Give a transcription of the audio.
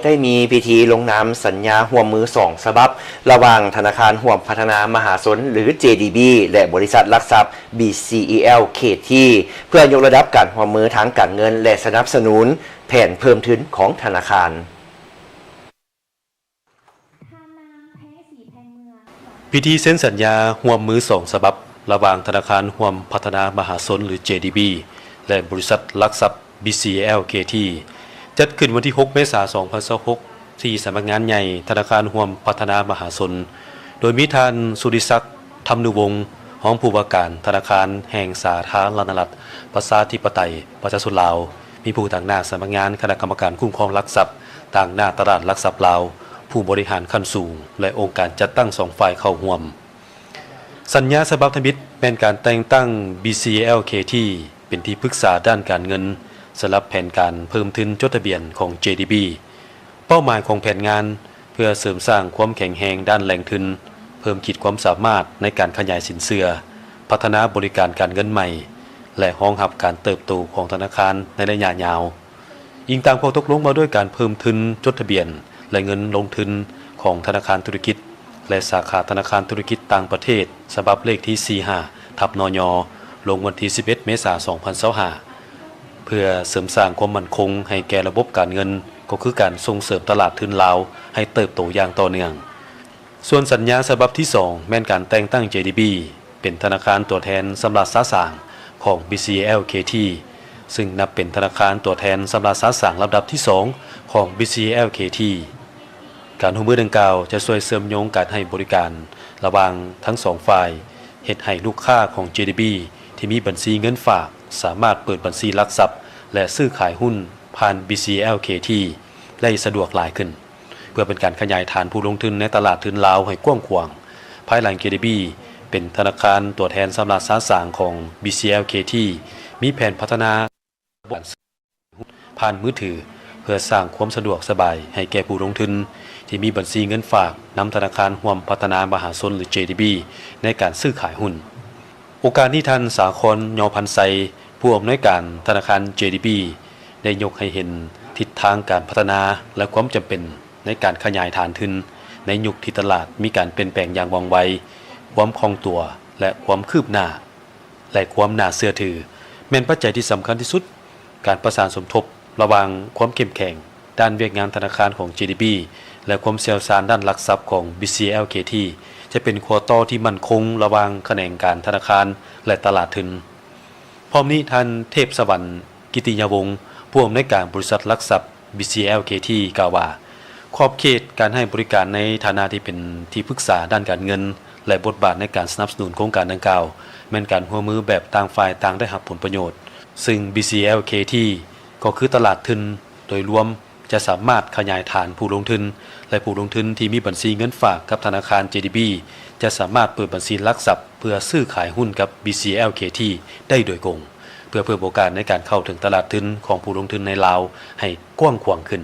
ໄດ້ມີພິທີລົງນາມສັນຍາຮ່ວມມືສອງສະບັບ ລະຫວ່າງທະນາຄານຮ່ວມພັດທະນາມະຫາຊົນ ຫຼື ເຈດີບີ ແລະ ບໍລິສັດຫຼັກຊັບ BCEL KT ເພື່ອຍົກລະດັບການຮ່ວມມືທາງການເງິນ ແລະ ສະໜັບສະໜູນແຜນເພີ່ມທຶນຂອງທະນາຄານ. ພິທີເຊັນສັນຍາຮ່ວມມືສອງສະບັບ ລະຫວ່າງທະນາຄານຮ່ວມພັດທະນາມະຫາຊົນ ຫຼື ເຈດີບີ ແລະ ບໍລິສັດຫຼັກຊັບ BCEL KT ຈັດຂຶ້ນວັນທີຫົກ ເມສາ ສອງພັນຊາວຫົກ ທີ່ສຳນັກງານໃຫຍ່ທະນາຄານຮ່ວມພັດທະນາມະຫາຊົນ ໂດຍມີທ່ານ ສຸລິສັກ ທຳນຸວົງ ຮອງຜູ້ວ່າການທະນາຄານແຫ່ງສາທາລະນະລັດ ປະຊາທິປະໄຕ ປະຊາຊົນລາວ, ມີຜູ້ຕາງໜ້າສຳນັກງານຄະນະກຳມະການຄຸ້ມຄອງຫຼັກຊັບ, ຕາງໜ້າຕະຫຼາດຫຼັກຊັບລາວ, ຜູ້ບໍລິຫານຂັ້ນສູງ ແລະ ອົງການຈັດຕັ້ງສອງຝ່າຍເຂົ້າຮ່ວມ. ສັນຍາສະບັບທຳອິດແມ່ນການແຕ່ງຕັ້ງ BCEL KT ເປັນທີ່ປຶກສາດ້ານການເງິນ ສຳລັບແຜນການເພີ່ມທຶນຈົດທະບຽນຂອງ ເຈດີບີ ເປົ້າໝາຍຂອງແຜນງານ ເພື່ອເສີມສ້າງຄວາມແຂງແຮງດ້ານແຫຼ່ງທຶນ, ເພີ່ມຂີດຄວາມສາມາດໃນການຂະຫຍາຍສິນເຊື່ອ, ພັດທະນາບໍລິການການເງິນໃໝ່ ແລະ ຮອງຮັບການເຕີບໂຕຂອງທະນາຄານໃນໄລຍະຍາວ. ອີງຕາມຂໍ້ຕົກລົງວ່າດ້ວຍການເພີ່ມທຶນຈົດທະບຽນ ແລະ ເງິນລົງທຶນຂອງທະນາຄານທຸລະກິດ ແລະ ສາຂາທະນາຄານທຸລະກິດຕ່າງປະເທດ ສະບັບເລກທີສີ່ຫ້າ ທັບ ນຍ ລົງວັນທີສິບເອັດ ເມສາ ສອງພັນຊາວຫ້າ ເພື່ອເສີມສ້າງຄວາມໝັ້ນຄົງໃຫ້ແກ່ລະບົບການເງິນ ກໍຄືການສົ່ງເສີມຕະຫຼາດທຶນລາວໃຫ້ເຕີບໂຕຢ່າງຕໍ່ເນື່ອງ. ສ່ວນສັນຍາສະບັບທີສອງ ແມ່ນການແຕ່ງຕັ້ງ ເຈດີບີ ເປັນທະນາຄານຕົວແທນຊຳລະສະສາງຂອງ BCEL KT ຊຶ່ງນັບເປັນທະນາຄານຕົວແທນຊຳລະສະສາງລຳດັບທີສອງຂອງ BCEL KT. ການຮ່ວມມືດັ່ງກ່າວຈະຊ່ວຍເຊື່ອມໂຍງການໃຫ້ບໍລິການລະຫວ່າງທັງສອງຝ່າຍ, ເຮັດໃຫ້ລູກຄ້າຂອງ ເຈດີບີ ທີ່ມີບັນຊີເງິນຝາກ ສາມາດເປີດບັນຊີຫຼັກຊັບ ແລະ ຊື້ຂາຍຫຸ້ນຜ່ານ BCEL KT ໄດ້ສະດວກຫຼາຍຂຶ້ນ, ເພື່ອເປັນການຂະຫຍາຍຖານຜູ້ລົງທຶນໃນຕະຫຼາດທຶນລາວໃຫ້ກວ້າງຂວາງ. ພາຍຫຼັງ ເຈດີບີ ເປັນທະນາຄານຕົວແທນຊຳລະສະສາງຂອງ BCEL KT ມີແຜນພັດທະນາ ຜ່ານມືຖື ເພື່ອສ້າງຄວາມສະດວກສະບາຍໃຫ້ແກ່ຜູ້ລົງທຶນທີ່ມີບັນຊີເງິນຝາກນຳທະນາຄານຮ່ວມພັດທະນາມະຫາຊົນ ຫຼື ເຈດີບີ ໃນການຊື້ຂາຍຫຸ້ນ. ໂອກາດນີ້ ທ່ານ ສາຄອນ ຍໍພັນໄຊ ຜູ້ອຳນວຍການທະນາຄານ ເຈດີບີ ໄດ້ຍົກໃຫ້ເຫັນທິດທາງການພັດທະນາ ແລະ ຄວາມຈຳເປັນໃນການຂະຫຍາຍຖານທຶນໃນຍຸກທີ່ຕະຫຼາດມີການປ່ຽນແປງຢ່າງວ່ອງໄວ, ຄວາມຄ່ອງຕົວ ແລະ ຄວາມຄືບໜ້າ ແລະ ຄວາມໜ້າເຊື່ອຖື ແມ່ນປັດໄຈທີ່ສຳຄັນທີ່ສຸດ. ການປະສານສົມທົບລະຫວ່າງຄວາມເຂັ້ມແຂງດ້ານວຽກງານທະນາຄານຂອງ ເຈດີບີ ແລະ ຄວາມຊ່ຽວຊານດ້ານຫຼັກຊັບຂອງ BCEL KT ຈະເປັນຂົ້ວຕໍ່ທີ່ໝັ້ນຄົງລະຫວ່າງຂະແໜງການທະນາຄານ ແລະ ຕະຫຼາດທຶນ. ພ້ອມນີ້ ທ່ານ ເທບສະຫວັນ ກິດຕິຍາວົງ ຜູ້ອຳນວຍການບໍລິສັດຫຼັກຊັບ BCEL KT ກ່າວວ່າ ຂອບເຂດການໃຫ້ບໍລິການໃນຖານະທີ່ເປັນທີ່ປຶກສາດ້ານການເງິນ ແລະ ບົດບາດໃນການສະໜັບສະໜູນໂຄງການດັ່ງກ່າວ ແມ່ນການຮ່ວມມືແບບຕ່າງຝ່າຍຕ່າງໄດ້ຮັບຜົນປະໂຫຍດ, ຊຶ່ງ BCEL KT ກໍຄືຕະຫຼາດທຶນໂດຍລວມ ຈະສາມາດຂະຫຍາຍຖານຜູ້ລົງທຶນ ແລະ ຜູ້ລົງທຶນທີ່ມີບັນຊີເງິນຝາກກັບທະນາຄານ ເຈດີບີ ຈະສາມາດເປີດບັນຊີຫຼັກຊັບເພື່ອຊື້ຂາຍຫຸ້ນກັບ BCEL KT ໄດ້ໂດຍກົງ, ເພື່ອເພີ່ມໂອກາດໃນການເຂົ້າເຖິງຕະຫຼາດທຶນຂອງຜູ້ລົງທຶນໃນລາວໃຫ້ກວ້າງຂວາງຂຶ້ນ.